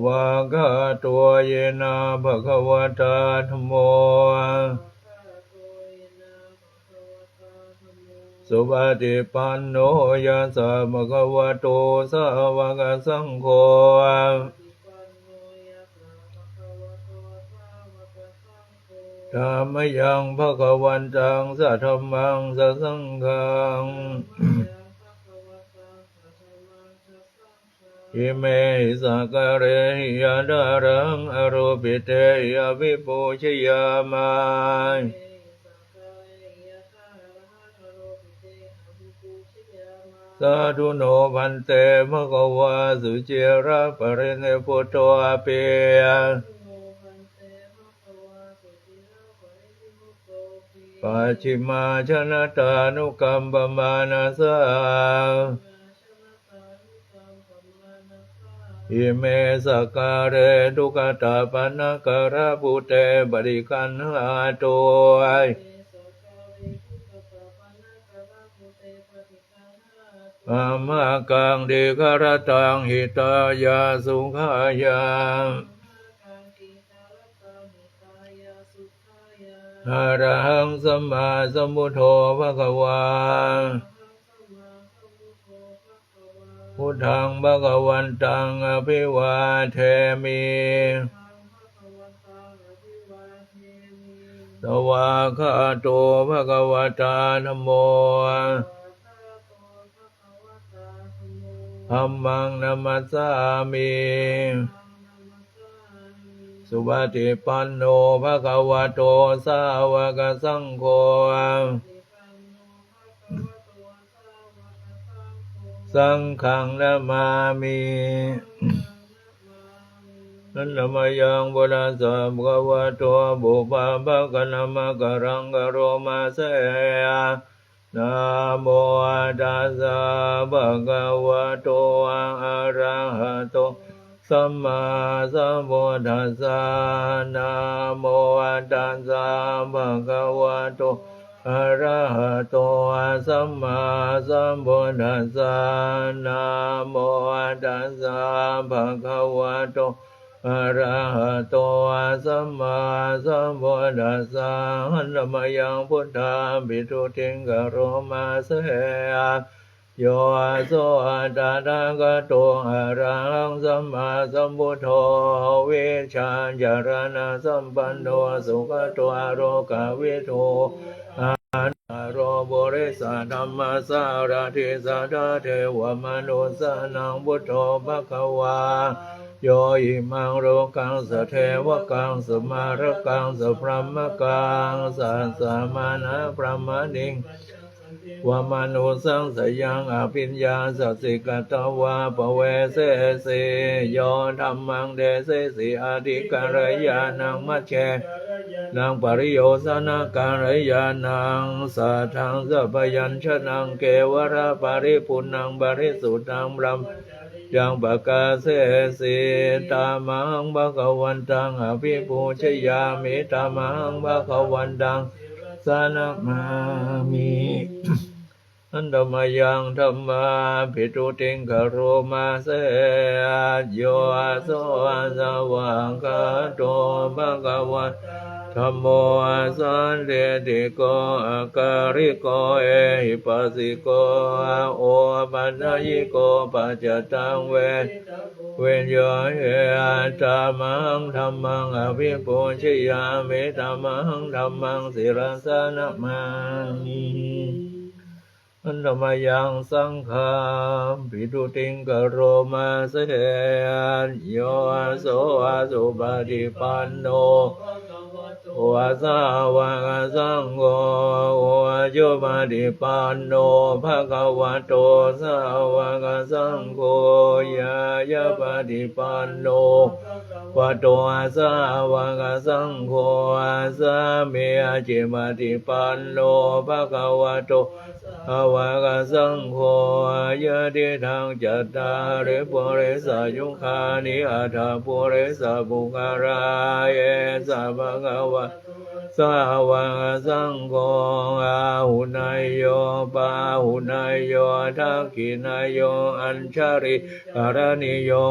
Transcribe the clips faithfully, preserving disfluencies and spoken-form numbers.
svākkhāto yena bhagavatā dhammo supaṭipanno yassa bhagavato sāvakasaṅgho tammayaṃ bhagavantaṃ sadhammaṃ sasaṅghaṃ imehi sakkārehi yathārahaṃ āropitehi abhipūjayāma. Sādhu no bhante bhagavā suciraparinibbutopi pacchimājanatānukampamānasā ime sakkāre duggatapaṇṇākārabhūte paṭiggaṇhātu amhākaṃ dīgharattaṃ hitāya sukhāya. Arahaṃ sammāsambuddho bhagavā. Buddhaṃ bhagavantaṃ abhivādemi. Svākkhāto bhagavatā dhammo. Dhammaṃ namassāmi. Supaṭipanno bhagavato sāvakasaṅgho. Saṅghaṃ namāmi. Handa mayaṃ buddhassa bhagavato pubbabhāganamakāraṃ karoma se. Namo tassa bhagavato arahato sammāsambuddhassa. Namo tassa bhagavato arahato sammāsambuddhassa. Namo tassa bhagavato arahato sammāsambuddhassa. Handa mayaṃ buddhaṃ pītutiṃ karoma se. Yo so tathāgato arahaṃ sammāsambuddho vijjācaraṇasampanno sugato lokavidū anuttaro purisadammasārathi satthā devamanussānaṃ buddho bhagavā. Yo imaṃ lokaṃ sadevakaṃ samārakaṃ sabrahmakaṃ sassamaṇabrāhmaṇiṃ devamanussappaṃ sayaṃ abhiññāya sikkhitvā paveseyyāmi. Yo dhammaṃ desesi ādikalyāṇaṃ majjhe naṃ pariyosānakalyāṇaṃ sātthaṃ sabyañjanaṃ kevalaparipuṇṇaṃ parisuddhaṃ brahmacariyaṃ pakāsesi. Tamahaṃ bhagavantaṃ abhipūjayāmi. Tamahaṃ bhagavantaṃ sirasā namāmi. Handa mayaṃ dhammaṃ pītutiṃ karoma se. Yo so svākkhāto bhagavatā dhammo sandiṭṭhiko akāliko ehipassiko opanayiko paccattaṃ veditabbo viññūhīti. Tamahaṃ dhammaṃ abhipūjayāmi. Tamahaṃ dhammaṃ sirasā namāmi. Handa mayaṃ saṅghaṃ pītutiṃ karoma se. Yo so supaṭipanno bhagavato sāvakasaṅgho, ujupaṭipanno bhagavato sāvakasaṅgho, ñāyapaṭipanno bhagavato sāvakasaṅgho, sāmīcipaṭipanno bhagavato sāvakasaṅgho, yadidaṃ cattāri purisayugāni aṭṭha purisapuggalā, esa bhagavato sāvakasaṅgho āhuneyyo pāhuneyyo dakkhiṇeyyo añjalikaraṇīyo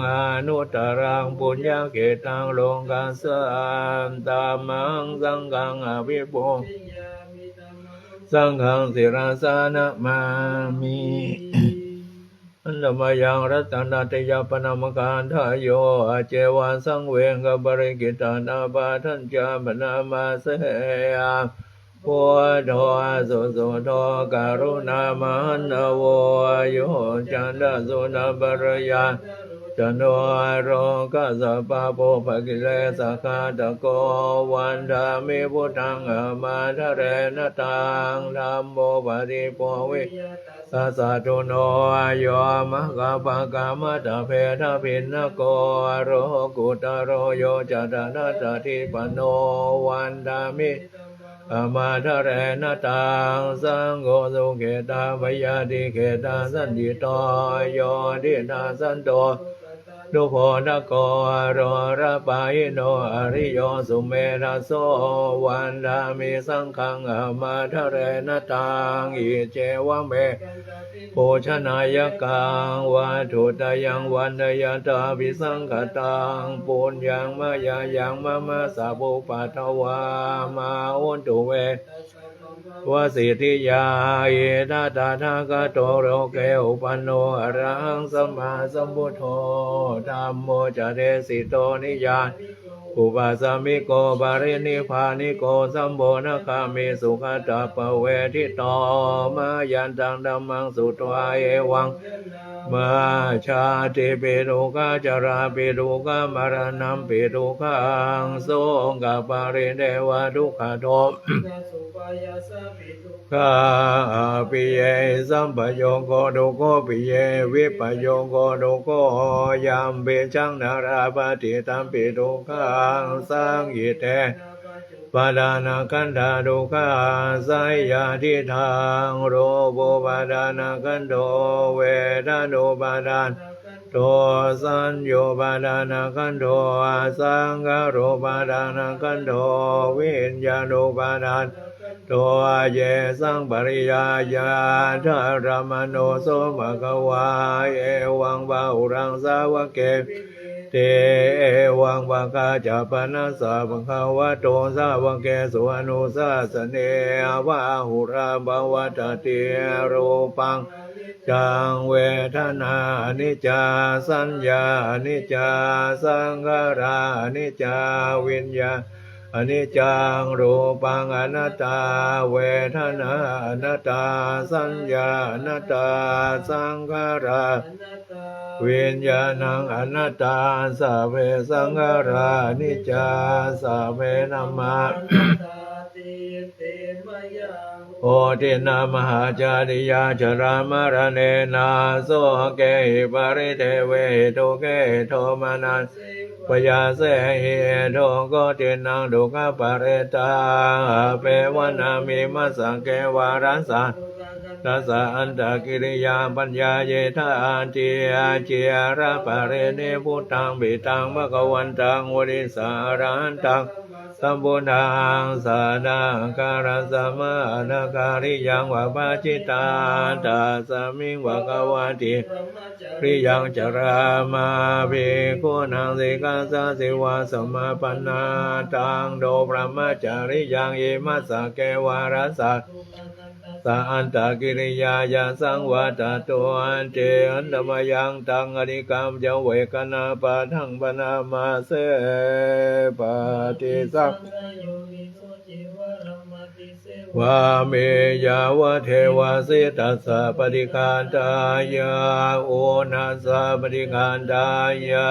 anuttaraṃ puññakkhettaṃ lokassāti. Tammahaṃ saṅghaṃ abhipū saṅghaṃ sirasā namāmi. Handa mayaṃ ratanattayappaṇāmakātayo accevaṃ saṃvegaparikittanapāṭhañca bhaṇāma se. Buddho susuddho karuṇāmahaṇṇavo yoccantasuṇapariyā cano lokassa pāpūpakilesaghātako vandāmi buddhaṃ ahaṃ ādarena taṃ. Dhammo paṭibbupaveyya tassa satthuno yo maggapākamattabhedabhinnako lokuttaro yocatantasadhipañño vandāmi ahaṃ ādarena taṃ. Saṅgho sukhetaṃ payādikhetaṃ sañcito yo diṭṭhasanto nubodhako lolapahīno ariyo sumedhaso vandāmi saṅghaṃ ahaṃ ādarena taṃ. Iccevamevaṃ bhikkhū janakāyakaṃ vatthuttayaṃ vandeyya abhisaṅkhataṃ puññaṃ mayā yaṃ mama sabbupaddavā ma hontu ve vasiddhiyā. Idha tathāgato loke uppanno arahaṃ sammāsambuddho dhammo ca desito niyyāniko upāsamiko parinibbāniko sambodhagāmi sugatānupavedito. Mayantaṃ dhammaṃ sutvā evaṃ mā jātipi dukkhā jarāpi dukkhā maraṇampi dukkhaṃ sokaparidevadukkhadomanassupāyāsāpi dukkhā appiyehi sampayogo dukkho piyehi vippayogo dukkho yampicchaṃ na labhati tampi dukkhaṃ saṅkhittena pāṇātipatānakkhandhā dukkhā seyyathidaṃ. Rūpupādānakkhandho vedanupādānakkhandho saññāupādānakkhandho saṅkhārupādānakkhandho viññāṇupādānakkhandho yesaṃ pariyāyādaṃ dhammavaraṃ so bhagavā evaṃ bahulaṃ sāvake ti evaṃ pakāca panassa bhagavato sāvakesu anussāsanī bahulā pavattati. Rūpaṃ aniccaṃ vedanā aniccā saññā aniccā saṅkhārā aniccā viññāṇaṃ aniccaṃ rūpaṃ anattā vedanā anattā saññā anattā saṅkhārā viññāṇaṃ anattā sabbe saṅkhārā aniccā sabbe dhammā anattā. Diṭṭhiṃ mayā vuṭṭhina mahācariyā jarāmaraṇena sokehi paridevehi dukkhehi domanassehi upāyāsehi dukkhadomanassadukkhaparidānaṃ dukkhaparittaṃ appeva na me majjhaṃ kevalassa dukkhaṃ tassa antakiriyā paññāyitā atthi chiraparinibbuttaṃ petāṃ bhagavantaṃ odisā arahantaṃ sammasambuddhaṃ sanāgatasmā antakariyaṃ vavattitā. Tasmiṃ bhagavā brahmacariyaṃ carāma bhikkhūnaṃ sikkhāsājīvasamāpannā taṃ kho brahmacariyaṃ imassa kevalassa dukkhaṃ tassa antakiriyāya saṃvattatūti. Handa mayaṃ taṃ atikkāmeyya veganāpaddhaṃ bhaṇāma se. Paṭisaṅkhā yoniso cīvaraṃ paṭisevāmi yāvadeva sītassa paṭighātāya uṇhassa paṭighātāya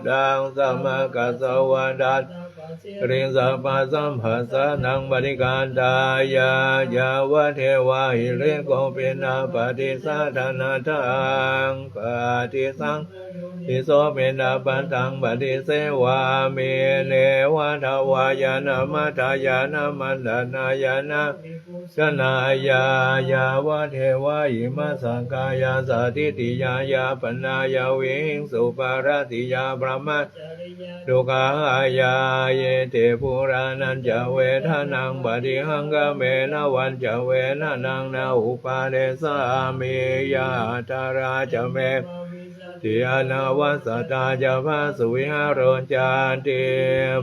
ḍaṃsamakasavātātapasiriṃ sabbasambhasanaṃ paṭighātāya yāvadeva hirikopinapaṭisallānataṃ. Paṭisaṅkhā yoniso piṇḍapātaṃ paṭisevāmi neva davāya na madāya na maṇḍanāya na janāya yāvadeva imassa kāyassa ṭhitiyā yāpanāya vihiṃsuparatiyā brahma dukkhāya iti purāṇañca vedanaṃ paṭihaṅkhāmi navañca vedanaṃ na uppādessāmi yātrā ca me bhavissati anavajjatā ca phāsuvihāro cāti.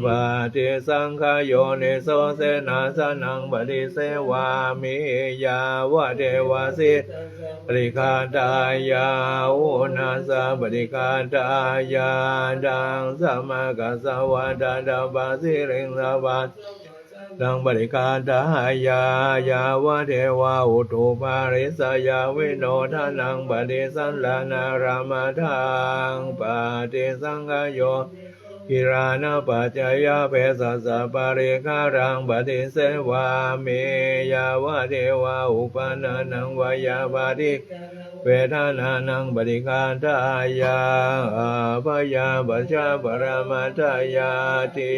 Paṭisaṅkhā yoniso senāsanaṃ paṭisevāmi yāvadeva sītassa paṭighātāya uṇhassa paṭighātāya ḍaṃsamakasavātātapasiriṃsapasamphassānaṃ paṭighātāya yāvadeva utuparissayavinodanaṃ paṭisallānārāmatthaṃ. Paṭisaṅkhā yo gilānapaccayabhesajjaparikkhāraṃ paṭisevāmi yāvadeva uppannānaṃ byāpādikkānaṃ vedanānaṃ paṭighātāya abyāpajjhaparamatāyāti.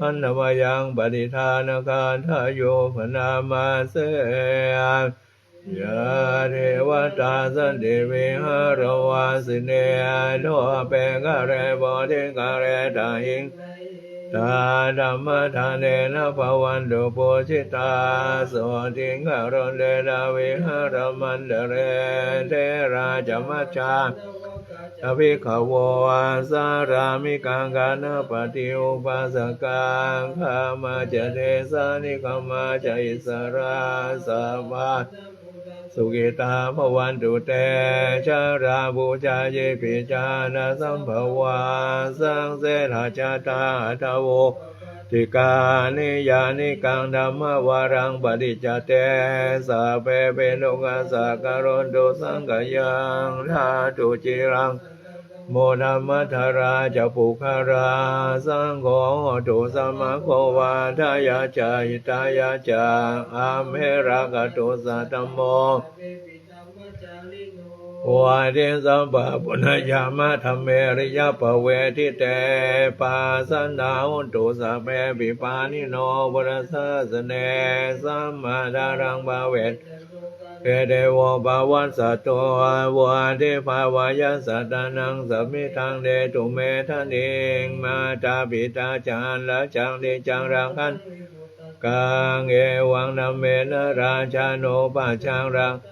Handa mayaṃ paṭidānagadāyo bhaṇāma se. Yā devatā santi vihāravāsinī thūpe ghare bodhighare tahiṃ tā dhammadānena bhavantu pūjitā sotthiṃ karontedha vihāramaṇḍale. Therā ca majjhā ca bhikkhavo sārāmikā gānapatī upāsakā gāmā ca desā nigamā ca issarā sabbā sukhitā bhavantu te. Jalābujā ye pi ca aṇḍasambhavā saṃsedajātā athavopapātikā niyyānikaṃ dhammavaraṃ paṭicca te sabbepi dukkhassa karontu saṅkhayaṃ. Ṭhātu ciraṃ sataṃ dhammo dhammaddharā ca puggalā saṅgho hotu samaggo va atthāya ca hitāya ca. Amhe rakkhatu saddhammo bodhisabbā puññayaṃ mā dhamme riya pavedi te pasannā hontu sabbepi pāṇino buddhasāsane. Sammā dhāraṃ pavette bhū te devo pavassatu vuḍḍhibhāvāya sattānaṃ samiddhaṃ netu medaniṃ. Mātā pitā ca atrajaṃ niccaṃ rakkhanti puttakaṃ evaṃ dhammena rājāno pajaṃ rakkhantu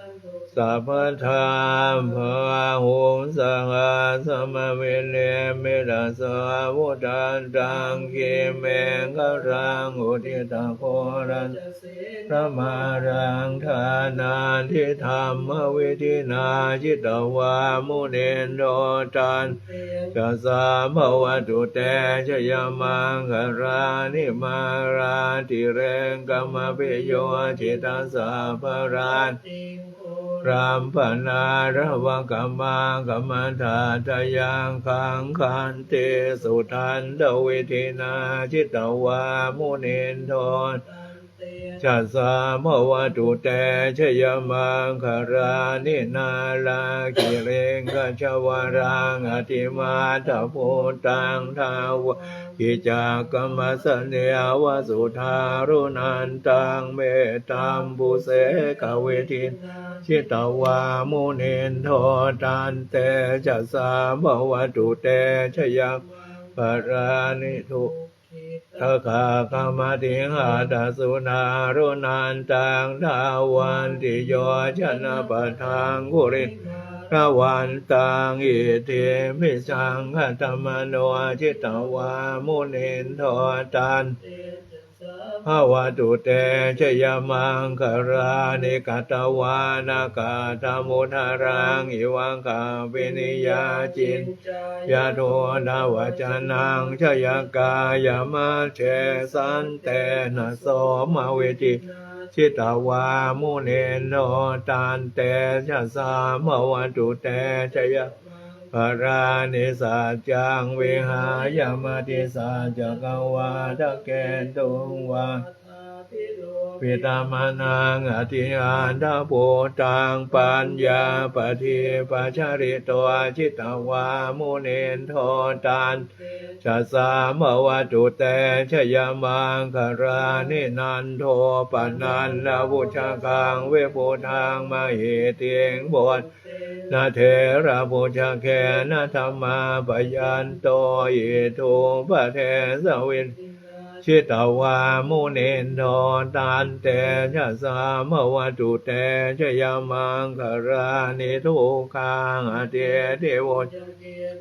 sabbadā. Bāhuṃ sahassamabhinimmitasāvudhantaṃ girimekhalaṃ uditaghorasasenamāraṃ dānādidhammavidhinā jitavā munindo taṃ tejasā bhavatu te jayamaṅgalāni. Mārātirekamabhiyujjhitasabbarattiṃ ghorampanāḷavakamakkhamathaddhayakkhaṃ khantīsudantavidhinā jitavā munindo taṃ tejasā bhavatu te jayamaṅgalāni. Nāḷāgiriṃ gajavaraṃ atimattabhūtaṃ dāvaggicakkamasanīva sudāruṇantaṃ mettambusekavidhinā jitavā munindo taṃ tejasā bhavatu te jayamaṅgalāni. Duggitakhaggamatihatthasudāruṇantaṃ dhāvantiyojanapathaṅgulimālavantaṃ iddhībhisaṅkhatamano jitavā munindo taṃ tejasā bhavatu te jayamaṅgalāni. Katvāna kaṭṭhamudaraṃ iva gabbhinīyā ciñcāya duṭṭhavacanaṃ janakāyamajjhe santena somavidhinā jitavā munindo taṃ tejasā bhavatu te jayamaṅgalāni. Saccaṃ vihāya matisaccakavādaketuṃ vā Pitamanaṃ atiandhabhūtaṃ paññāpadīpajalito jitavā munindo taṃ tejasā bhavatu te jayamaṅgalāni. Nandopanandabhujagaṃ vibudhaṃ mahiddhiṃ puttena therabhujagena damāpayanto iddhūpadesavidhinā jitavā munindo taṃ tejasā bhavatu te jayamaṅgalāni. Duggāhadiṭṭhibhujagena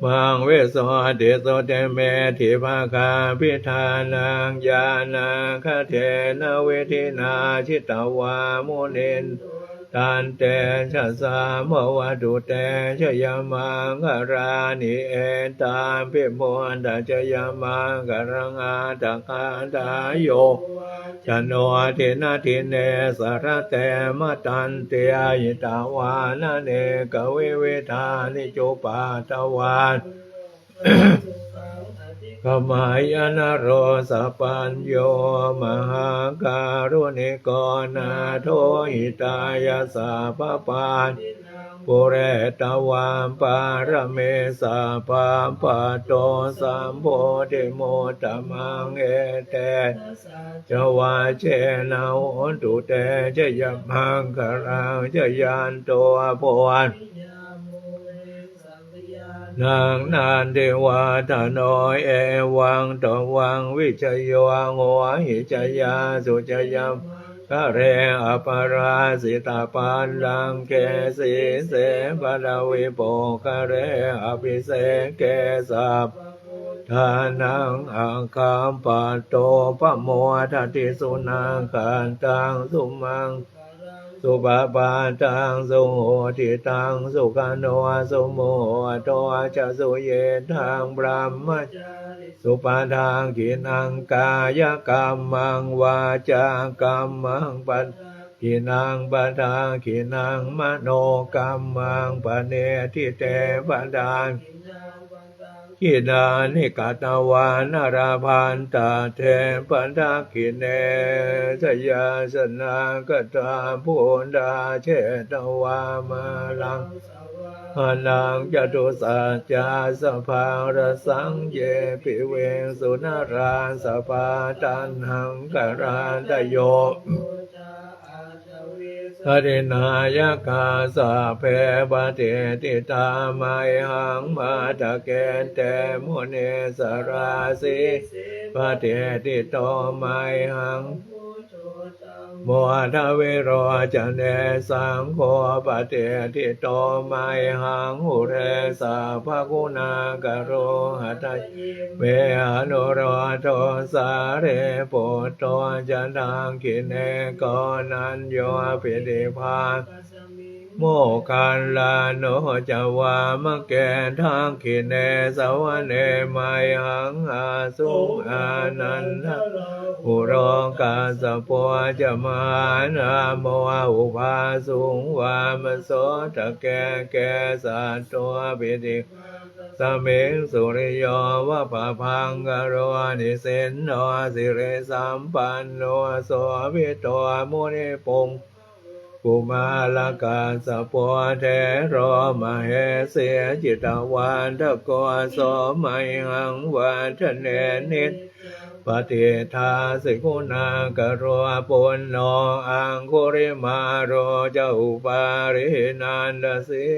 maṃ visuddhijutimiddhibakābhidhānaṃ ñāṇāgadena vidhinā jitavā munindo taṃ tejasā bhavatu te jayamaṅgalāni. Etampi buddhajayamaṅgalaaṭṭhagāthā yo vācano dinadine sarate matandī hitvānanekavividhāni cupaddavāni kameyya naro sapañño. Mahākāruṇiko nātho hitāya sabbapāṇinaṃ pūretvā pāramī sabbā patto sambodhimuttamaṃ etena saccavajjena hotu te jayamaṅgalaṃ. Jayanto bodhiyā mūle sakyānaṃ nandivaḍḍhano evaṃ tvaṃ vijayo hohi jayassu jayamaṅgale aparājitapallaṅke sīse paṭhavipokkhare abhiseke sabbabuddhānaṃ aggappatto pamodati. Sunakkhattaṃ sumaṅ supabhātaṃ suhuṭṭhitaṃ sukhaṇo sumuhutto ca suyiṭṭhaṃ brahmacārisu padakkhiṇaṃ kāyakammaṃ vācākammaṃ padakkhiṇaṃ padakkhiṇaṃ manokammaṃ paṇidhī te padakkhiṇā dakkhiṇāni katvāna labhantatthe padakkhiṇe. Jayāsanāgatā buddhā jetvā māraṃ savāhanaṃ catusaccāsabhaṃ rasaṃ ye piviṃsu narāsabhā. Taṇhaṅkarādayo aṭṭhavīsati nāyakā sabbe patiṭṭhitā mayhaṃ matthake te munissarā. Sīse patiṭṭhito mayhaṃ buddho dhammo dvilocane saṅgho patiṭṭhito mayhaṃ ure sabbaguṇākaro. Hadaye me anuruddho sārīputto ca dakkhiṇe koṇḍañño piṭṭhibhāgasmiṃ moggallāno ca vāmake. Dakkhiṇe savane mayhaṃ āsuṃ ānandarāhulo kassapo ca mahānāmo ubhāsuṃ vāmasotake. Kesato piṭṭhibhāgasmiṃ suriyo va pabhaṅkaro nisinno sirisampanno sobhito munipuṅ kumārakassapo thero mahesī cittavādako so mayhaṃ vadane nidaṃ patiṭṭhāsi guṇākaro. Puṇṇo aṅgulimālo ca upālī nandasī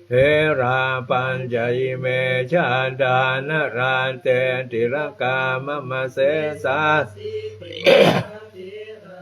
therā pañca ime jātā nalāṭe tilakā mama. Sesāsīti mahātherā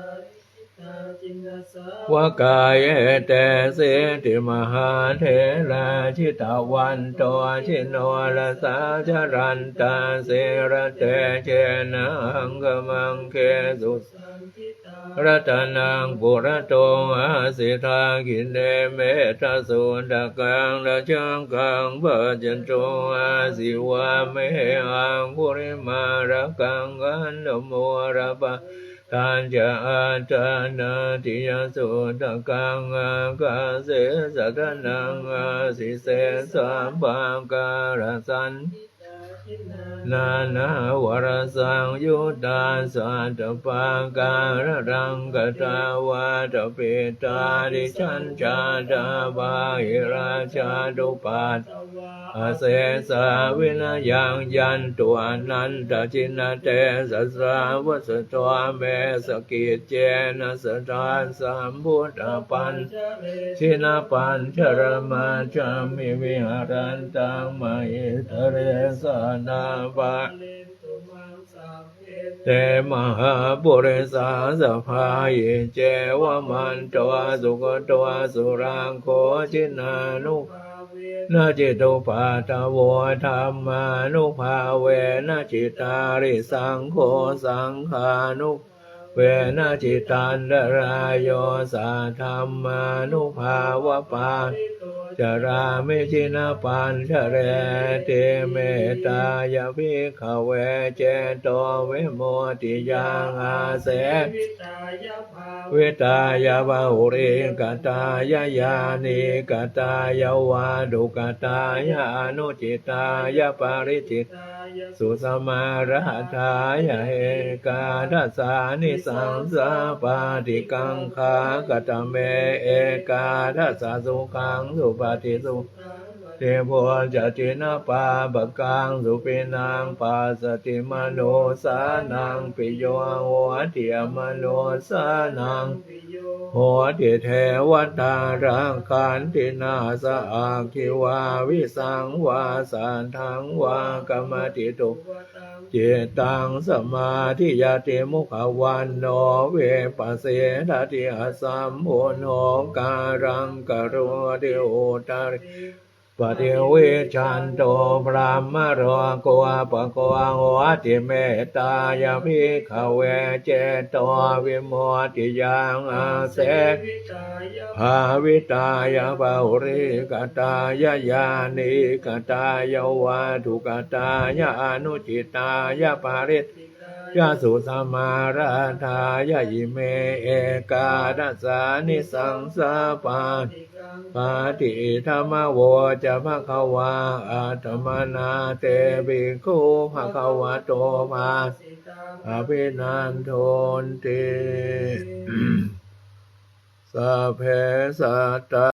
jitajinnasāvakā etesīti mahātherā jitavanto jinorasā jalantā sīlatejena aṅgamaṅgesu saṇṭhitā. Ratanaṃ purato āsi dakkhiṇe mettasuttakaṃ dhajaggaṃ pacchato āsi vāme aṅgulimālakaṃ khandhamoraparittañca āṭānāṭiyasuttakaṃ ākāse chadanaṃ āsi sesā pākārasaṇṭhitā. nānāvarasaṃyuttā sattappākāralaṅkatā vātapittādisañjātā bāhirajjhattupaddavā asesā vinayaṃ yantu anantajinatejasā. Vuṭṭhādo me sakiccena sadā sambuddhapañjare jinapañjaramajjhamhi viharantaṃ mahītale sadā pālentu maṃ sabbe te mahāpurisāsabhā. Iccevamanto sugutto surakkho jinānubhāvena jitupaddavo dhammānubhāvena jitārisaṅgho saṅghānubhāvena jitantarāyo saddhammānubhāvapālito carāmi jinapañjareti. Mettāya bhikkhave cetovimuttiyā āsevitāya bhāvitāya bahulīkatāya yānīkatāya vatthukatāya anucitāya pariccittāya susamāraddhāya ekādasānisaṃsā pāṭikaṅkhā. Katame ekādasa? Sukhaṃ supati, supati, bhojati, na pāpakaṃ, supinaṃ passati, manussānaṃ piyo hoti, amanussānaṃ piyo hoti, devatā rakkhanti, nāssa aggi vā visaṃ vā satthaṃ vā kamati, tuvaṭaṃ cittaṃ samādhiyati, mukhavaṇṇo vippasīdati, asammūḷho kālaṃ karoti, uttariṃ paṭivijjhanto brahmalokūpago hoti. Mettāya bhikkhave cetovimuttiyā āsevitāya bhāvitāya bahulīkatāya yānīkatāya vatthukatāya anucitāya pariccittāya susamāraddhāya ime ekādasānisaṃsā pāṭi- kaṅkhāti. Idamavoca bhagavā. Attamanā te bhikkhū bhagavato bhāsitaṃ abhinandunti. Sabbe sattā